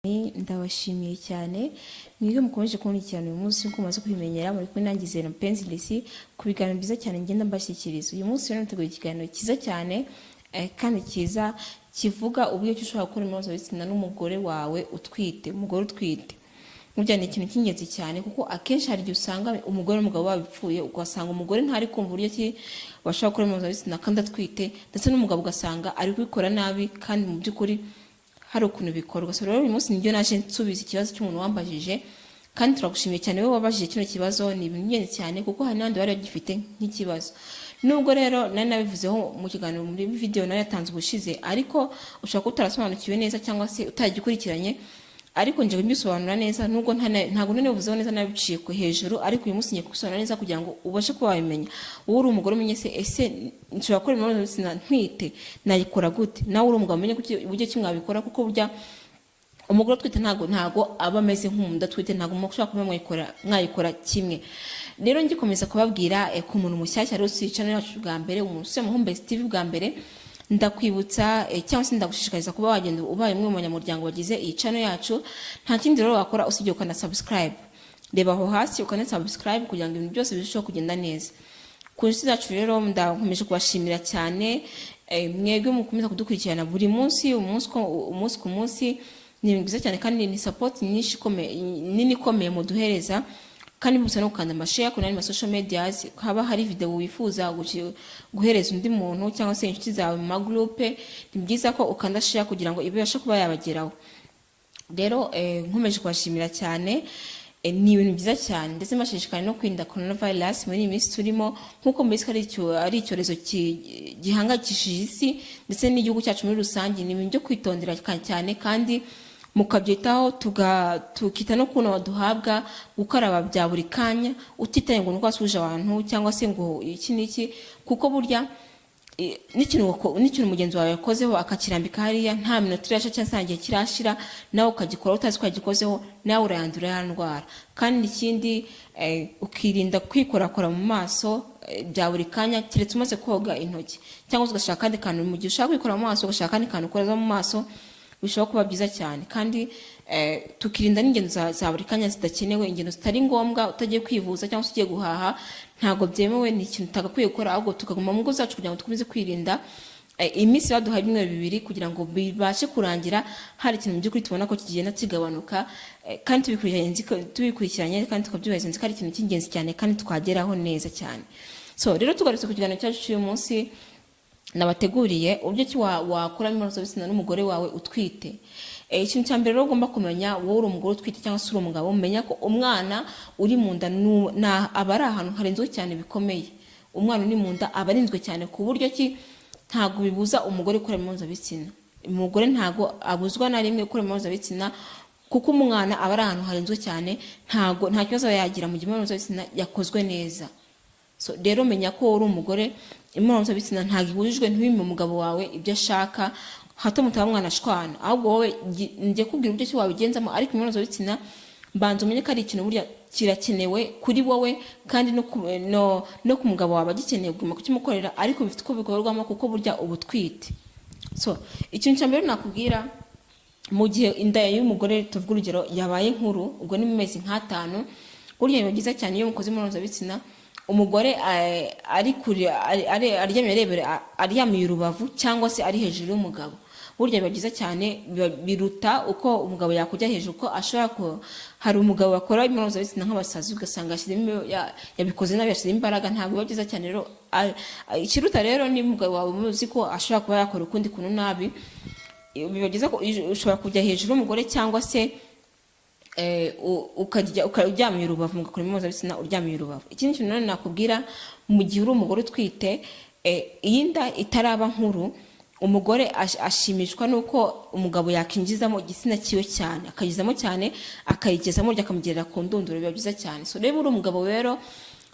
Ndabashimiye cyane mwebwe mukomeje kunkurikirana uyu munsi. Nk'uko mumaze kubimenyera, muri kumwe nanjye Zeno Mpenzi Lesi, ku biganiro byiza cyane ngenda mbashyikiriza. Uyu munsi rero nateguye ikiganiro cyiza cyane kandi cyiza, kivuga uburyo ki ushobora gukora imibonano mpuzabitsina n'umugore wawe utwite. Umugore utwite burya ni ikintu cy'ingenzi cyane, kuko akenshi hari igihe usanga umugore n'umugabo babipfuye, ugasanga umugore ntari kumva uburyo ki bashobora gukora imibonano mpuzabitsina kandi atwite, ndetse n'umugabo ugasanga ari kubikora nabi kandi mu by'ukuri hari ukuntu bikorwa. So rero uyu munsi nibyo naje nsubiza, ikibazo cy'umuntu wambajije, kandi turagushimiye cyane wowe wabajije kino kibazo. Ni ibintu by'ingenzi cyane, kuko hari n'abandi bari bagifite nk'ikibazo, nubwo rero nari nabivuzeho mu kiganiro, muri video nayo yatanze ubushize, ariko ushobora kuba utarasobanukiwe neza cyangwa se utagikurikiranye. Ariko nje mbisobanura neza, nubwo ntabwo nari nabivuzeho neza, nabiciye ku hejuru, ariko uyu munsi ngiye kubisobanura neza kugira ngo ubashe kuba wabimenya. Wowe uri umugore umenye se: ese nshobora gukora imibonano mpuzabitsina ntwite? Nayikora gute? Nawe uri umugabo umenye uburyo ki mwabikora, kuko burya umugore utwite ntago aba ameze nk'umuntu udatwite, ntago mushobora kuba mwayikora kimwe. Rero ngikomeza kubabwira, ku muntu mushyashya rero usuye channel yacu bwa mbere, umuntu usuye Muhumbezi TV bwa mbere, ndakwibutsa cyangwa se ndagushishikariza kuba wagenda ubaye umwe mu banyamuryango bagize iyi channel yacu. Nta kindi rero wakora usibye ukana subscribe. Reba aho hasi ukana subscribe kugira ngo ibintu byose birusheho kugenda neza. Ku nshuti zacu rero, ndakomeje kubashimira cyane, mwebwe mukomeza kudukurikirana buri munsi, umunsi ku munsi. Ni ibintu byiza cyane kandi ni support nyinshi ikomeye, nini ikomeye muduhereza. Kandi musa no gukanda ama share ku nandi ma social medias, haba hari video wifuza guhereza undi muntu cyangwa se inshuti zawe mu magroupe, ni byiza ko ukanda share kugira ngo ibashe kuba yabageraho. Rero nkomeje kubashimira cyane, ni ibintu byiza cyane, ndetse mbashishikariza no kwirinda coronavirus muri iyi minsi turimo. Nk'uko mubizi ko ari icyorezo gihangayikishije isi ndetse n'igihugu cyacu muri rusange, ni ibintu byo kwitondera cyane kandi mukabyitaho, tukita no kuntu duhabwa gukaraba bya buri kanya, utitaye ngo nuko wasuhuje abantu cyangwa se ngo iki n'iki, kuko burya n'ikintu mugenzi wawe yakozeho akakirambika hariya, nta minota irasha cyangwa se nta gihe kirashira, nawe ukagikora utazi ko yagikozeho, nawe urayandura ya ndwara. Kandi ikindi, ukirinda kwikorakora mu maso bya buri kanya, keretse umaze koga intoki, cyangwa se ugashaka akandi kantu. Mu gihe ushaka kwikora mu maso, ugashaka akandi kantu ukoza mu maso, bishobora kuba byiza cyane. Kandi tukirinda n'ingendo za buri kanya zidakenewe, ingendo zitari ngombwa. Utagiye kwivuza cyangwa se ugiye guhaha, ntabwo byemewe, ni ikintu utagakwiye gukora, ahubwo tukaguma mu ngo zacu kugira ngo dukomeze kwirinda. Iminsi baduhaye ibyumweru 2 kugira ngo bibashe kurangira hari ikintu mu by'ukuri tubona ko kigenda kigabanuka, kandi tubikurikiranye, tubikurikiranye kandi tukabyubahiriza, nzi ko ari ikintu cy'ingenzi cyane kandi twageraho neza cyane. So rero tugarutse ku kiganiro cyacu cy'uyu munsi nabateguriye, uburyo ki wakora imibonano mpuzabitsina n'umugore wawe utwite. Ikintu cya mbere rero ugomba kumenya, wowe uri umugore utwite cyangwa se uri umugabo, menya ko umwana uri mu nda aba ari ahantu harinzwe cyane bikomeye. Umwana uri mu nda aba arinzwe cyane, ku buryo ki ntabwo bibuza umugore gukora imibonano mpuzabitsina. Umugore ntabwo abuzwa na rimwe gukora imibonano mpuzabitsina, kuko umwana aba ari ahantu harinzwe cyane, ntabwo nta kibazo aba yagira mu gihe imibonano mpuzabitsina yakozwe neza. So rero menya ko uri umugore, imibonano mpuzabitsina ntabwo ibujijwe. Ntiwime umugabo wawe ibyo ashaka, hato mutaba mwana ashwana. Ahubwo wowe njye kubwira uburyo ki wabigenzamo, ariko imibonano mpuzabitsina mbanza umenye ko ari ikintu burya kirakenewe kuri wowe, kandi no ku mugabo wawe agikeneye kuguma kukimukorera, ariko bifite uko bikorwamo, kuko burya uba utwite. So ikintu cya mbere nakubwira, mu gihe inda y'umugore, tuvuga urugero, yabaye nkuru, ubwo ni mu mezi nk'atanu, burya biba byiza cyane iyo mukoze imibonano mpuzabitsina umugore ari kure, aryamye arebera, aryamiye urubavu cyangwa se ari hejuru y'umugabo. Burya biba byiza cyane, biruta uko umugabo yakujya hejuru, ko ashobora ko hari umugabo bakora imibonano mpuzabitsina nk'abasazi, ugasanga yashyizemo, yabikoze nabi, yashyizemo imbaraga, ntabwo biba byiza cyane. Rero ikiruta rero, niba umugabo wawe muzi ko ashobora kuba yakora ukundi kuntu nabi, biba byiza ko ushobora kujya hejuru y'umugore cyangwa se ukajya uryamiye urubavu, mugakora imibonano mpuzabitsina uryamiye urubavu. Ikindi kintu nanone nakubwira, mu gihe uri umugore utwite, iyo inda itaraba nkuru, umugore ashimishwa n'uko umugabo yakinjizamo igitsina cyiwe cyane, akagizamo cyane, akayigezamo, akamugerera ku ndunduro, biba byiza cyane. So rero uri umugabo rero,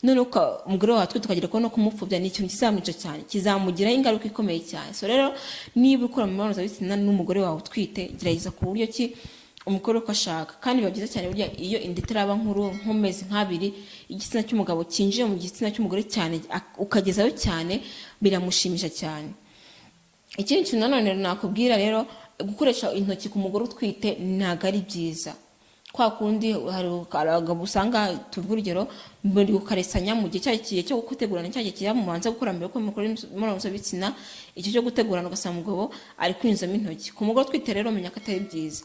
none umugore wawe atwite, ukagira ko no kumupfobya, ni ikintu kizamwica cyane, kizamugiraho ingaruka ikomeye cyane. So rero niba ukora mu mibonano mpuzabitsina n'umugore wawe utwite, gerageza ku buryo ki umukore uko ashaka. Kandi biba byiza cyane burya iyo inda itaraba nkuru, nko mu mezi nk'abiri, igitsina cy'umugabo cyinjiye mu gitsina cy'umugore cyane, ukagezayo cyane, biramushimisha cyane. Ikindi kintu nanone nakubwira rero, Gukoresha intoki ku mugore utwite ntabwo ari byiza. Kwa kundi hari abagabo usanga, tuvuge urugero, muri gukaresanya mu gihe cya gihe cyo gutegurana, cya gihe kiba mubanza gukora mbere ko mukora imibonano mpuzabitsina, icyo cyo gutegurana, ugasanga umugabo ari kwinjizamo intoki. Ku mugore utwite rero, menya ko atari byiza.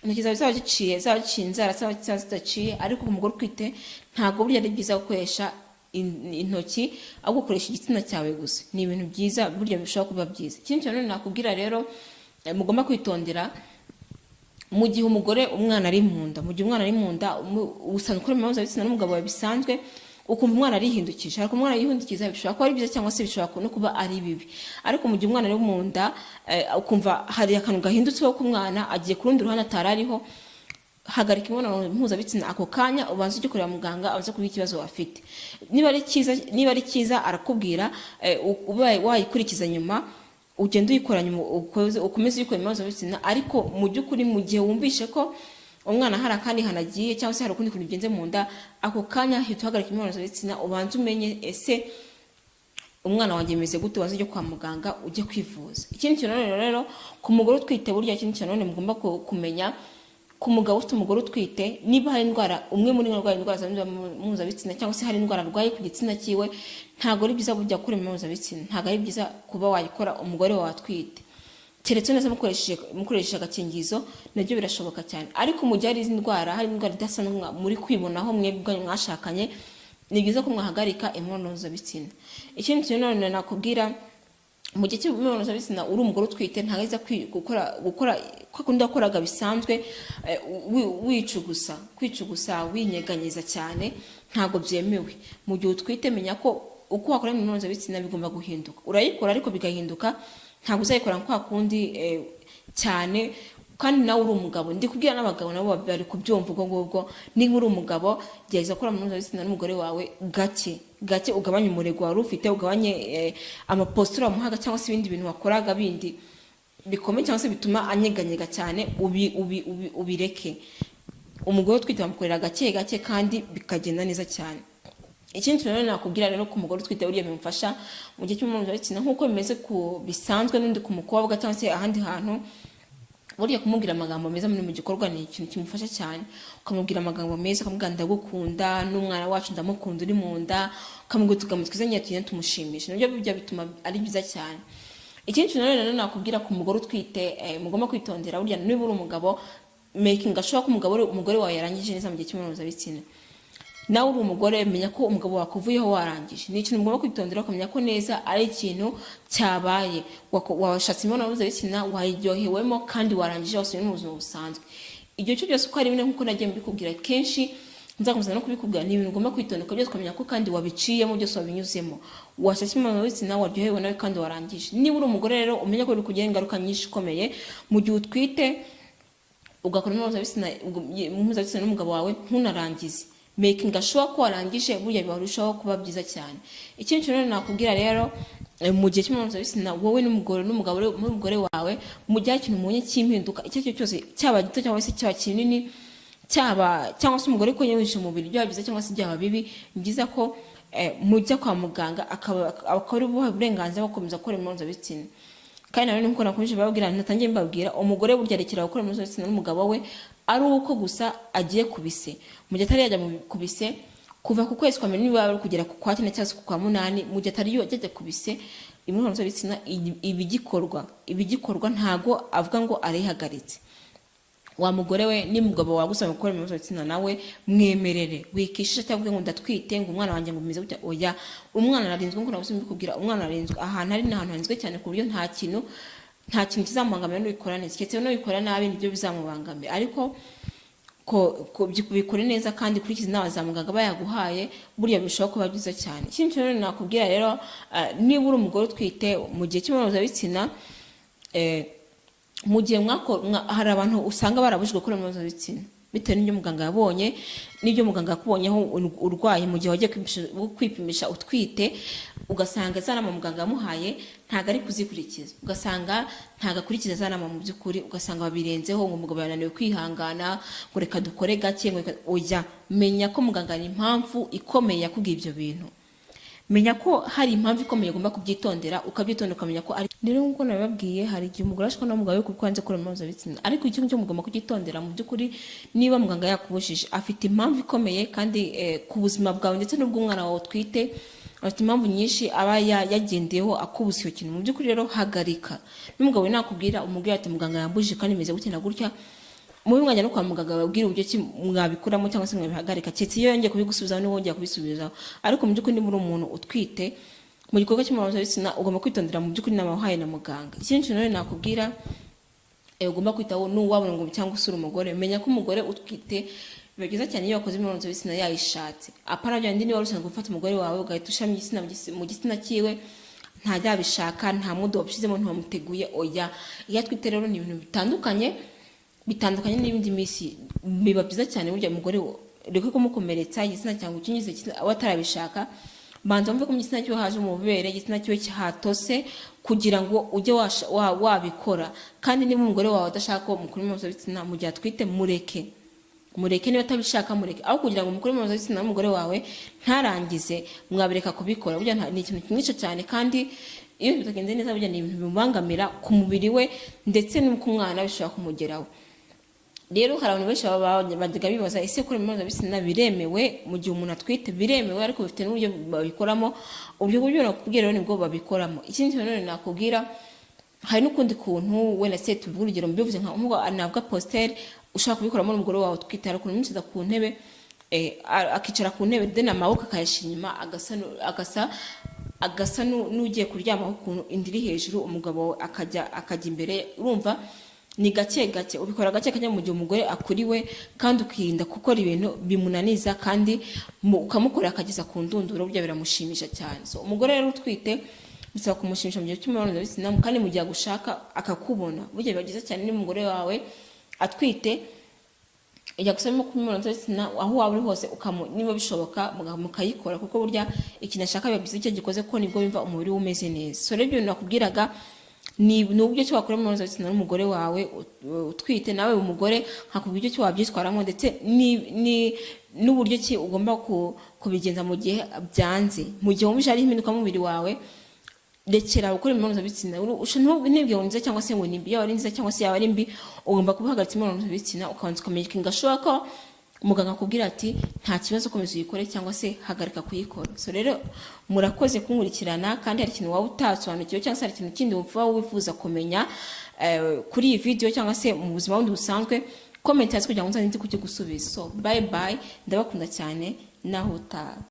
Intoki zawe zaba ziciye, zaba ziciye inzara, zaba zidaciye, ariko ku mugore utwite ntabwo burya ari byiza gukoresha intoki, ahubwo gukoresha igitsina cyawe gusa ni ibintu byiza, burya bishobora kuba byiza. Ikindi kintu nakubwira rero, mugomba kwitondera mu gihe umugore umwana ari mu nda. Mu gihe umwana ari mu nda, usanzwe ukora imibonano mpuzabitsina n'umugabo wawe bisanzwe, ukumva umwana arihindukije. Ariko umwana yihindukiza bishobora kuba ari byiza cyangwa se bishobora no kuba ari bibi. Ariko mu gihe umwana ari mu nda, ukumva hari akantu gahindutseho k'umwana agiye ku rundi ruhande atari ariho, hagarika imibonano mpuzabitsina ako kanya, ubanza ujye kureba muganga, abanza kubwira ikibazo afite. Niba ari cyiza arakubwira, ubaye wayikurikiza nyuma, ugenda uyikora nyuma, ukomeze uyikora imibonano mpuzabitsina. Ariko mu by'ukuri, mu gihe wumvishe ko umwana hari akandi hantu agiye cyangwa se hari ukundi kuntu bigenze mu nda, ako kanya hita uhagarika imibonano mpuzabitsina, ubanze umenye: ese umwana wanjye bimeze gute? Waza ujye kwa muganga, ujye kwivuza. Ikindi kintu rero ku mugore utwite, burya ikindi kintu nanone mugomba kumenya ku mugabo ufite umugore utwite, niba hari indwara, umwe muri bo arwaye indwara zandurira mpuzabitsina cyangwa se hari indwara arwaye ku gitsina cyiwe, ntabwo ari byiza burya gukora imibonano mpuzabitsina. Ntabwo ari byiza kuba wayikora umugore wawe atwite, keretse neza mukoresheje agakingirizo, nabyo birashoboka cyane. Ariko mu gihe hari izi ndwara, hari indwara idasanzwe muri kwibonaho mwebwe ubwanyu mwashakanye, ni byiza ko mwahagarika imibonano mpuzabitsina. Ikindi kintu nanone nakubwira, mu gihe cy'imibonano mpuzabitsina uri umugore utwite, ntabwo ari gukora kwa kundi wakoraga bisanzwe, wicugusa, kwicugusa, winyeganyeza cyane, ntabwo byemewe mu gihe utwite. Menya ko uko wakora imibonano mpuzabitsina bigomba guhinduka. Urayikora ariko bigahinduka, ntabwo uzayikora kwa kundi cyane. Kandi nawe uri umugabo, ndi kubwira n'abagabo nabo bari kubyumva. Ubwo ngubwo niba uri umugabo, gerageza gukora imibonano mpuzabitsina n'umugore wawe gake gake, ugabanye umurego wari ufite, ugabanye amapostura wamuhaga cyangwa se ibindi bintu wakoraga bindi bikomeye cyangwa se bituma anyeganyega cyane, ubireke. Umugore utwite bamukorera gake gake kandi bikagenda neza cyane. Ikindi kintu rero nakubwira rero ku mugore utwite, buriya bimufasha mu gihe cy'imibonano mpuzabitsina nk'uko bimeze ku bisanzwe n'undi ku mukobwa cyangwa se ahandi hantu, burya kumubwira amagambo meza muri mu gikorwa ni ikintu kimufasha cyane. Ukamubwira amagambo meza, ukamubwira "ndagukunda", "n'umwana wacu ndamukunda uri mu nda", ukamubwira utugambo twiza nyine tugenda tumushimisha, nabyo bijya bituma ari byiza cyane. Ikindi kintu rero nakubwira ku mugore utwite, mugomba kwitondera, burya niba uri umugabo, making sure ko umugore wawe yarangije neza mu gihe cy'imibonano mpuzabitsina. Nawe uri umugore, menya ko umugabo wakuvuyeho warangije. Ni ikintu mugomba kwitondera, ukamenya ko neza ari ikintu cyabaye, washatse imibonano mpuzabitsina, wayiryohewemo kandi warangije, wasubiye mu buzima busanzwe. Ibyo cyo byose uko ari bine, nk'uko nagiye mbikubwira kenshi, nzakomeza no kubikubwira, ni ibintu ugomba kwitondera byose, ukamenya ko kandi wabiciyemo byose, wabinyuzemo, washatse imibonano mpuzabitsina, waryohewe nawe kandi warangije. Niba uri umugore rero, umenye ko biri kugira ingaruka nyinshi ikomeye mu gihe utwite, ugakora imibonano mpuzabitsina n'umugabo wawe ntunarangize. Making sure ko warangije burya birushaho kuba byiza cyane. Ikindi kintu rero nakubwira rero, mu gihe cy'imibonano mpuzabitsina, wowe n'umugore n'umugabo n'umugore wawe, mu gihe hari ikintu mubonye cy'impinduka icyo ari cyo cyose, cyaba gito cyangwa se cyaba kinini, cyaba cyangwa se umugore ko yinjije umubiri, byaba byiza cyangwa se byaba bibi, ni byiza ko mujya kwa muganga, akaba ari buha uburenganzira bwo gukomeza gukora imibonano mpuzabitsina. Kandi nawe nkuko nakomeje babwira, natangiye mbabwira, umugore burya arekera gukora imibonano mpuzabitsina n'umugabo we ari uko gusa agiye ku bise. Mu gihe atari yajya ku bise, kuva ku kwezi kwa mbere niba ari kugera ku kwa cyenda cyangwa se ku kwa munani, mu gihe atari yajya ku bise, imibonano mpuzabitsina iba igikorwa, ntago avuga ngo arayihagaritse. Wa mugore we, nimugabo wagusaba gukora imibonano mpuzabitsina nawe, mwemerere, wikishisha cyangwa uvuge ngo "ndatwite", ngo "umwana wanjye", ngo bimeze gutya. Oya, umwana ararinzwe. Nk'uko nabuze mbikubwira, umwana ararinzwe. Ahantu ari ni ahantu harinzwe cyane, ku buryo nta kintu kizamubangamira nubikora neza, keretse nubikora nabi nibyo bizamubangamira. Ariko ko bikore neza kandi ukurikize inama za muganga bayaguhaye, burya birushaho kuba byiza cyane. Ikindi kintu rero nakubwira rero, niba uri umugore utwite, mu gihe cy'imibonano mpuzabitsina, mu gihe hari abantu usanga barabujijwe gukora imibonano mpuzabitsina bitewe n'ibyo muganga yabonye, n'ibyo muganga yakubonyeho urwaye mu gihe wagiye kwipimisha utwite, ugasanga za nama muganga yamuhaye ntabwo ari kuzikurikiza, ugasanga ntabwo akurikiza za nama mu by'ukuri, ugasanga babirenzeho ngo umugabo yananiwe kwihangana, ngo "reka dukore gake", ngo oya, menya ko muganga hari impamvu ikomeye yakubwiye ibyo bintu. Menya ko hari impamvu ikomeye ugomba kubyitondera, ukabyitondera, ukamenya ko ari. Rero nk'uko nabibabwiye, hari igihe umugore ashobora n'umugabo we kuko yanze gukora imibonano mpuzabitsina, ariko icyo ngicyo mugomba kucyitondera. Mu by'ukuri, niba muganga yakubujije, afite impamvu ikomeye kandi ku buzima bwawe ndetse n'ubw'umwana wawe utwite. Afite impamvu nyinshi aba yagendeyeho akubuza icyo kintu. Mu by'ukuri rero, hagarika. N'umugabo we nakubwira, umubwira ati: "Muganga yambujije kandi bimeze gutya na gutya." Mube mwajya no kwa muganga, babwira uburyo ki mwabikuramo cyangwa se mwabihagarika, keretse iyo yongeye kubigusubizaho niba wongeye kubisubizaho. Ariko mu by'ukuri, niba uri umuntu utwite, mu gikorwa cy'imibonano mpuzabitsina ugomba kwitondera mu by'ukuri inama wahaye na muganga. Ikindi kintu rero nakubwira ugomba kwitaho n'uwabona ngo cyangwa usura umugore, menya ko umugore utwite biba byiza cyane iyo wakoze imibonano mpuzabitsina yayishatse, apana bya bindi niba wari usanzwe gufata umugore wawe ugahita ushyiramo igitsina mu gitsina cyiwe ntajyabishaka, nta mudu wabishyizemo, ntiwamuteguye. Oya, iyo atwite rero ni ibintu bitandukanye, bitandukanye n'ibindi minsi. Biba byiza cyane burya umugore ureke kumukomeretsa igitsina cyangwa ukinyuze aba atarabishaka. Banza wumve ko mu gitsina cyiwe haje umubere, igitsina cyiwe hatose, kugira ngo ujye wabikora. Kandi niba umugore wawe adashaka ko mukora imibonano mpuzabitsina mu gihe atwite, mureke, mureke. Niba atabishaka, mureke. Aho kugira ngo mukore imibonano mpuzabitsina n'umugore wawe ntarangize, mwabireka kubikora. Burya ni ikintu kimwica cyane, kandi iyo bitagenze neza burya ni ibintu bimubangamira ku mubiri we, ndetse no ku mwana bishobora kumugeraho. Rero hari abantu benshi bajyaga bibaza: ese gukora imibonano mpuzabitsina biremewe mu gihe umuntu atwite? Biremewe, ariko bifite n'uburyo babikoramo. Uburyo buryo nakubwira rero nibwo babikoramo. Ikindi kintu nanone nakubwira, hari n'ukundi kuntu, wenda se tuvuge urugero, mbivuze nka nkuko navuga posture, ushobora kubikoramo n'umugore wawe utwite. Hari ukuntu umwicaza ku ntebe, akicara ku ntebe, then amaboko akayashyira inyuma, agasa n'ugiye kuryamaho ukuntu, inda iri hejuru, umugabo akajya imbere. Urumva ni gake gake, ubikora gake gake mu gihe umugore akuriwe, kandi ukirinda gukora ibintu bimunaniza, kandi ukamukorera akageza ku ndunduro. Burya biramushimisha cyane. So umugore rero utwite bisaba kumushimisha mu gihe cy'imibonano mpuzabitsina, kandi mu gihe agushaka akakubona. Burya biba byiza cyane niba umugore wawe atwite yagusabye ko imibonano mpuzabitsina, aho waba uri hose, niba bishoboka mukayikora, kuko burya ikintu ashaka biba byiza icyo gikoze, kuko nibwo yumva umubiri we umeze neza. So rero ibyo bintu nakubwiraga ni uburyo ki wakora imibonano mpuzabitsina n'umugore wawe utwite, nawe umugore nkakubwira uburyo ki wabyitwaramo, ndetse n'uburyo ki ugomba kubigenza mu gihe byanze. Mu gihe wumvise hari impinduka mu mubiri wawe, rekera gukora imibonano mpuzabitsina. Ntubwire ngo ni nziza cyangwa se ngo ni mbi. Yaba ari nziza cyangwa se yaba ari mbi, ugomba kuba uhagaritse imibonano mpuzabitsina, ukabanza ukamenya ikintu ko muganga akubwira ati: "Nta kibazo, komeza uyikore," cyangwa se "Hagarika kuyikora." So rero murakoze kunkurikirana, kandi hari ikintu waba utasobanukiwe cyangwa se hari ikintu kindi wumva wifuza kumenya kuri iyi video cyangwa se mu buzima bundi busanzwe, comment hasi kugira ngo nzajye nzi kukigusubiza. So bye bye, ndabakunda cyane, naho utaha.